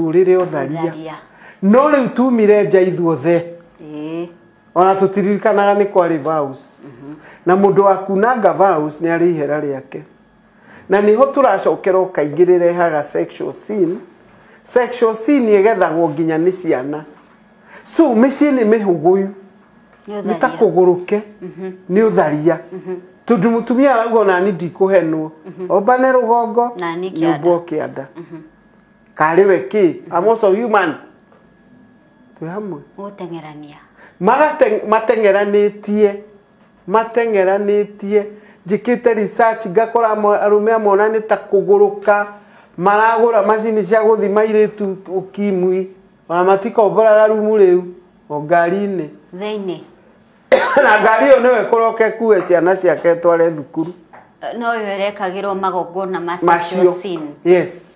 Mũtũrĩre ũtharia. No rĩu tumire nja ithuothe. Ona tũtiririkanaga nĩ kwarĩ vows. Na mũndũ wa kunanga vows nĩ arĩ ihera rĩake. Na nĩho tũracokera kaingĩ rĩrehaga sexual sin. Sexual sin ĩgethagwo nginya nĩ ciana. So mĩciĩ nĩ mĩhũgũyu. Nĩ ta kũgũrũke. Nĩ ũtharia. Tondũ mũtumia arauga ona ni ndikũhenwo. Ombane rũgongo nyũmbwo kĩanda. Karĩ we kĩ? I'm also human. Twĩ hamwe. Gũteng'erania. Mateng'eranĩtie njĩkĩte research ngakora arũme amwe ona nĩ ta kũgũrũka maragũra macini cia gũthima airĩtu ukimwi ona matikomboraga rumu rĩu o ngari-inĩ thĩinĩ na ngari ĩyo nĩwe kũroke kuwe ciana ciake tware thukuru no yo ĩrekagĩrwo magongona ma sexual sin. Yes.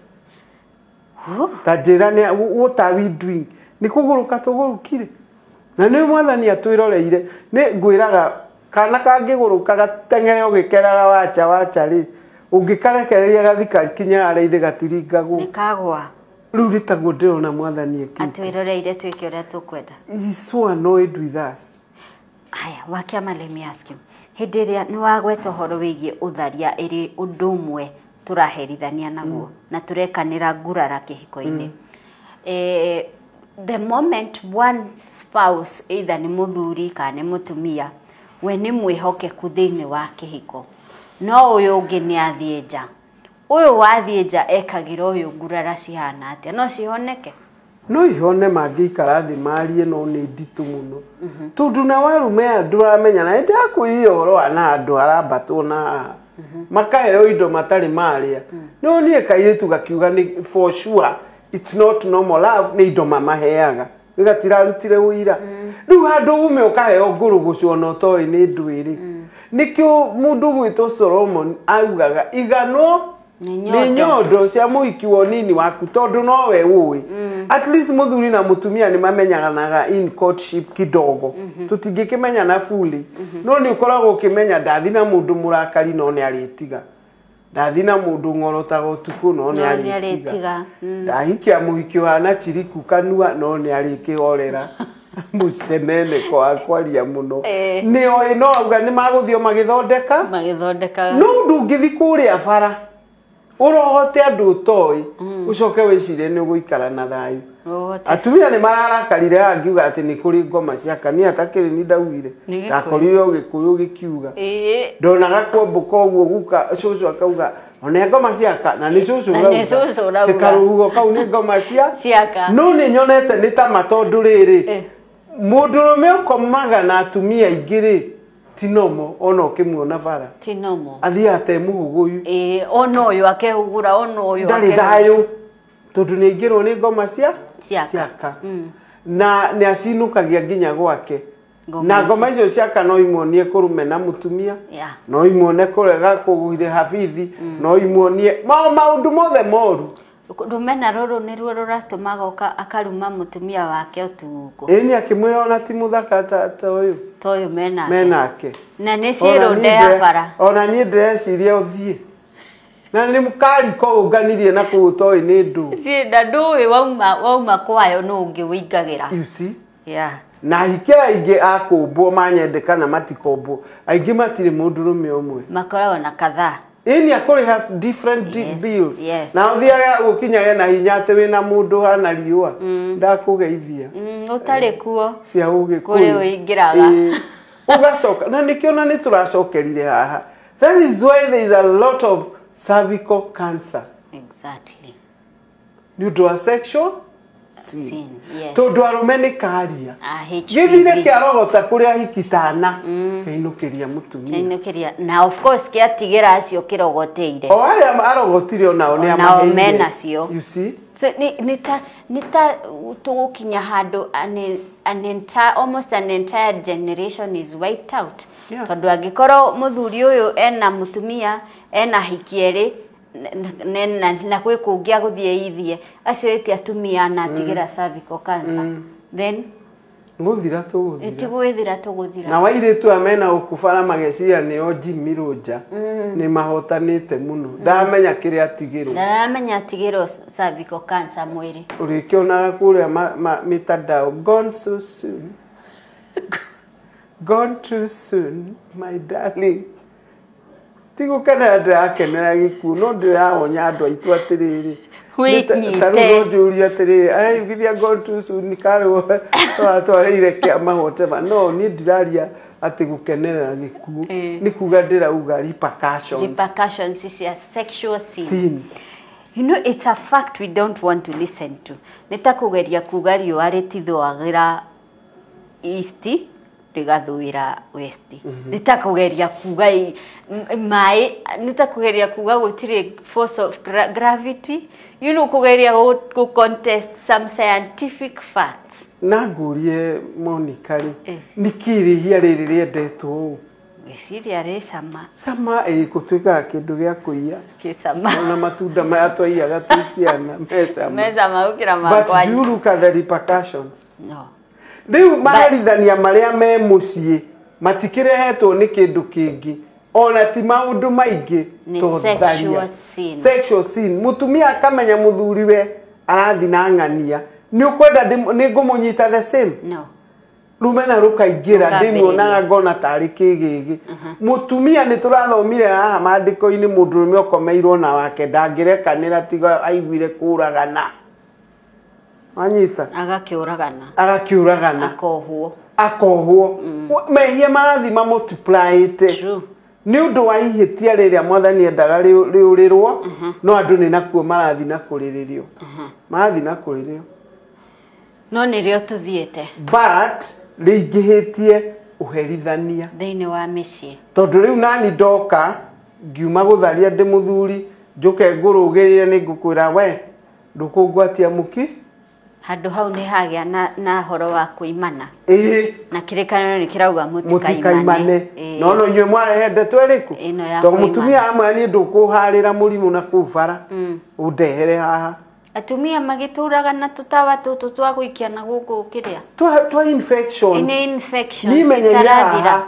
Ta njĩra nĩ what are we doing? Nĩ kũgũrũka tũgũrũkire. Na nĩ mwathani atwĩroreire nĩ ngwĩraga kana kangĩgũrũka gateng'ere ũgĩkeraga wacha wacha rĩ ũngĩkarekereria gathika kinya harĩa ithe gatiringagwo nĩ kagwa. Rĩu nĩ taguo ndĩrona mwathani ekĩte atwĩroreire twĩke ũrĩa tũkwenda. He's so annoyed with us. Haya, Wakiama, let me ask you. Hĩndĩ ĩrĩa nĩ wagweta ũhoro wĩgiĩ ũtharia ĩrĩ ũndũ ũmwe tũraherithania naguo na tũrekanĩra ngurara kĩhiko-inĩ. The moment one spouse either nĩ mũthuri kana nĩ mũtumia we nĩ mwĩhokeku thĩinĩ wa kĩhiko no ũyũ ũngĩ nĩ athiĩ nja, ũyũ wathiĩ nja ekagĩra ũyũ ngurara cihana atĩa? No cihoneke? No ihone mangĩikara thĩ marie, no nĩ nditũ mũno tondũ na warume aya ndũramenya na nĩndĩrakwĩrire ũhoro wa na handũ harambatwo na haha makaheo indo matarĩ marĩa. No niĩ kairĩtu gakiuga nĩ for sure it's not normal love, nĩ indo mamaheaga gĩgatirarutire ũira. Rĩu handũ ume ũkaheo ngũrũgũcũ ona ũtoĩ nĩ ndwĩrĩ. Nĩkĩo mũndũ gwĩtwo Solomon augaga iganwo nĩ nyondo cia mũhiki wa ũnini waku tondũ nowe ũĩ. At least mũthuri na mũtumia nĩ mamenyanaga in courtship kidogo. Tũtingĩkĩmenyana fully. No nĩ ũkoragwo ũkĩmenya ndathi na mũndũ mũrakari no nĩ arĩtiga. Ndathi na mũndũ ng'orotaga ũtukũ no nĩ arĩtiga. Ndahikia mũhiki ũhana chiriku kanua no nĩ arĩkĩhorera. Mũcenene kwa kwaria mũno. Nĩ oĩ no auga nĩ magũthiĩ magĩthondeka. Magĩthondeka. No ndũngĩthiĩ kũrĩa bara ũrogote andũ ũtoĩ ũcoke wĩcirie nĩ ũgũikara na thayũ. Atumia nĩ mararakarire haha ngiuga atĩ nĩ kũrĩ ngoma cia kania atakĩrĩ ni ndaugire ndakorire ũgĩkũyũ gĩkiuga ndonaga kwambũka ũguo guka cũcũ akauga one ngoma ciaka na nĩ cũcũ ũrauga karũhuho kau nĩ ngoma ciaka. No nĩ nyonete nĩ ta tondũ rĩrĩ mũndũrũme ũkomaga na atumia aingĩ rĩ ti nomo ona ũkĩmuona bara ti nomo athiaga te mũhũgũyu ona ũyũ akehũgũra ona ũyũ ndarĩ thayũ tondũ nĩ aingĩrwo nĩ ngoma cia ciaka na nĩ acinũkagia nginya gwake na ngoma icio ciaka no imuonie kũrũmena mũtumia no imuone kũrega kũrĩha bithi no imuonie maũndũ mothe moru. Rũmena rũrũ nĩruo rũratũmaga akaruma mũtumia wake ũtukũ. Ĩni akĩmwĩra ona ti mũthaka ta ũyũ ta ũyũ menake na nĩ ciĩrũnde ya bara. Ona niĩ ndĩreciria ũthiĩ na nĩ mũkariko ũnganirie na kũu ũtoĩ nĩ ndũ na ndũĩ wauma kwayo nũ ũngĩ wĩingagĩra. You see? Yeah. Na ahiki aingĩ akũmbwo manyende kana matikombwo aingĩ matirĩ mũndũrũme ũmwe makoragwo na kadhaa. Ĩni akũrĩha different bills. Yes. Na ũthiage gũkinyage na hinya atĩ wĩna mũndũ hana riũa ndakũgeithia ũtarĩ kuo cia ũgĩkũyũ kũrĩ ũingĩraga ũgacoka na nĩkĩo na nĩ tũracokerire haha. That is why there is a lot of cervical cancer. Exactly. Nĩ ũndũ wa sexual sin. Yes. Tondũ arũme nĩ karia gĩthire kĩarogota kũrĩa hiki tana kĩinũkĩria mũtumia kĩinũkĩria na of course kĩatigĩra acio kĩrogoteire o arĩa arogotire onao nĩ amaheire menacio. You see? So nĩ ta tũgũkinya handũ an entire almost an entire generation is wiped out. Tondũ angĩkorwo mũthuri ũyũ ena mũtumia ena hiki erĩ na kwĩ kũngĩ agũthiĩ ithie acio ĩti atumia na atigĩra cervical cancer then Gũthira tũgũthira. Ti gwĩthira tũgũthira. Na wairĩtu aya mena ũkubara mageciria nĩo Jimmy Roger nĩ mahotanĩte mũno. Ndamenya kĩrĩa atigĩrwo. Ndaramenya atigĩrwo cervical cancer mwĩrĩ. Ũrĩkĩonaga kũrĩa mitandao, gone so soon. Gone too soon, my darling. Ti gũkenera ndĩrakenera gĩkuũ, no ndĩraonya andũ aitũ atĩrĩrĩ. Wĩnyite. Ta rĩu no njũrie atĩrĩrĩ, araiguithia gone too soon karĩ watwarĩire kĩama whatever. No niĩ ndiraria atĩ gũkenerera gĩkuũ. Nĩ kuga ndĩrauga repercussions. Repercussions cia sexual sin. Sin. You know, it's a fact we don't want to listen to. Nĩ ta kũgeria kuga riũa rĩtithũagĩra east rĩgathũĩra west. Nĩ ta kũgeria kuga maĩ, nĩ ta kũgeria kuga gũtirĩ force of gravity. You know, kũgeria gũ contest some scientific facts. Na ngũrie Monica rĩ, nĩkĩ rĩhia rĩrĩ rĩendetwo ũũ? Ngwĩciria rĩ cama. Cama ĩ gũtuĩkaga kĩndũ gĩa kũiya. Kĩ cama. Ona matunda maya twaiyaga twĩ ciana me cama. Me cama gũkĩra But makwa. do you look at the repercussions? No. Rĩu maherithania marĩa me mũciĩ matikĩrehetwo nĩ kĩndũ kĩngĩ ona ti maũndũ maingĩ Nĩ to sexual tharia. sin. Sexual sin. Mũtumia akamenya mũthuriwe arathi na ng'ania nĩ ũkwenda nĩ ngũmũnyita the same. No. Rumena rũkaingĩra Rũkambĩrĩria. ndĩmuonaga ngona tarĩ kĩgĩgĩ. Mũtumia nĩ tũrathomire haha maandĩko-inĩ mũndũrũme ũkomeirwo na wake ndangĩrekanĩra tiga aiguire kũragana. Wanyita? Agakĩũragana. Agakĩũragana. Akohwo. Akohwo. Mehia marathi ma multiplyĩte. True. Nĩ ũndũ wa ihĩtia rĩrĩa mwathani endaga rĩũrĩrwo, no andũ nĩ nakuo marathi na kũrĩrĩrio. Marathi na kũrĩrĩo. No nĩrĩo tũthiĩte. But rĩingĩhĩtie ũherithania. Thĩinĩ wa mĩciĩ. Tondũ rĩu nani ndoka ngiuma gũtharia ndĩ mũthuri njũke ngũrũgĩrĩre nĩ ngũkwĩra we ndũkũngwatia mũki. Handũ hau nĩ hagĩa na horo wa kũimana. Ĩĩ. Na kĩrĩkanĩro nĩ kĩrauga mũtikaimane. No no inyuĩ mwarehe ndeto ĩrĩkũ? Ĩno ya Tondũ kũimana. mũtumia amwe niĩ ndũkũharĩra mũrimũ na kũu bara. Ũndehere haha. Atumia magĩtũraga na tũtawa tũtũ twa gũikia na gũkũ kĩrĩa. Twa infections. Nĩ infections Niĩ menyeire itarathira. haha.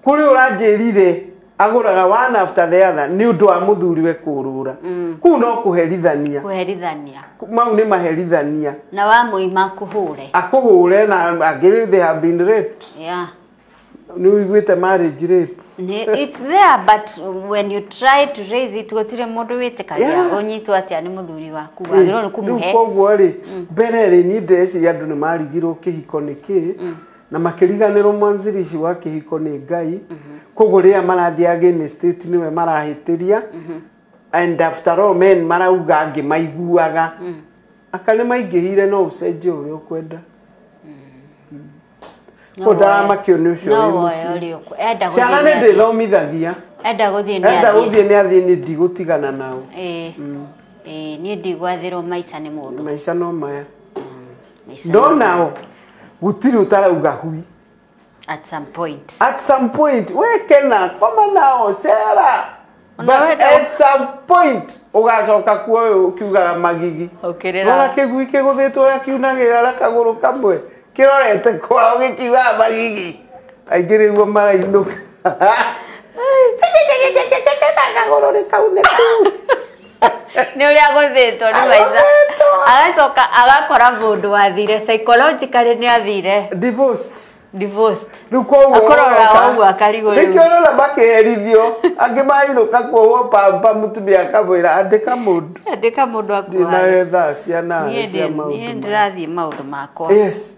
Kũrĩ ũranjĩrire agũraga one after the other nĩ ũndũ wa mũthuriwe kũrũra. Kũu no kũherithania. Kũherithania. Mau nĩ maherithania. Na wamũima akũhũre. Akũhũre na angĩ they have been raped. Yeah. Nĩ ũiguĩte marriage rape. It's there, but when you try to raise it gũtirĩ mũndũ wĩtĩkagia. Yeah. Ũnyitwo atĩa nĩ mũthuri waku wagĩrĩirwo nĩ kũmũhe. Rĩu koguo rĩ, mbere rĩ niĩ ndĩreciria andũ nĩ marigirwo kĩhiko nĩ kĩ na makĩriganĩrwo mwanzirishi wa kĩhiko nĩ Ngai. Koguo rĩrĩa marathiĩ against it nĩwe marahĩtĩria. And after all men marauga angĩ maiguaga. Aka nĩ maingĩhire no ũcenjie ũrĩa ũkwenda. Ko ndaramakio nĩ ũcio No wĩ woe mũciĩ. ũrĩa enda gũthiĩ Ciana nĩ nĩ athiĩ. ndĩthomithagia. Enda gũthiĩ nĩ Enda athiĩ. gũthiĩ nĩ athiĩ nĩ ndigũtigana nao. Ĩĩ. Ĩĩ, niĩ ndigwathĩrwo maica nĩ mũndũ. Maica no maya. Maica No no maya. nao gũtirĩ ũtarauga hui. At some point. At some point we kena koma nao cera. Ona But wenda at some point ũgacoka kuo ũkiugaga magigi. Ũkĩrĩra. Wona kĩgui kĩgũthĩtwo ũrĩa kiunagĩrĩra na kagũrũ kamwe kĩrorete kwao gĩkiugaga magigi. Aingĩ nĩguo marainũka. Kagũrũ nĩ kaunĩku. Nĩ ũrĩa agũthĩtwo nĩ maica. Agacoka agakora mũndũ wathire psychologically nĩ athire. Divorced. Divorced. Rĩu koguo Akorora ũroka, ũguo akarigwo rĩu. Nĩkĩo ũrona makĩherithio angĩ mainũka kuohwo pampa mũtumia akamwĩra andĩka mũndũ. Andĩka mũndũ akuohage. Ndinayo thaa cia nawe Niĩ cia maũndũ niĩ maya. ndĩrathiĩ maũndũ makwa. Yes.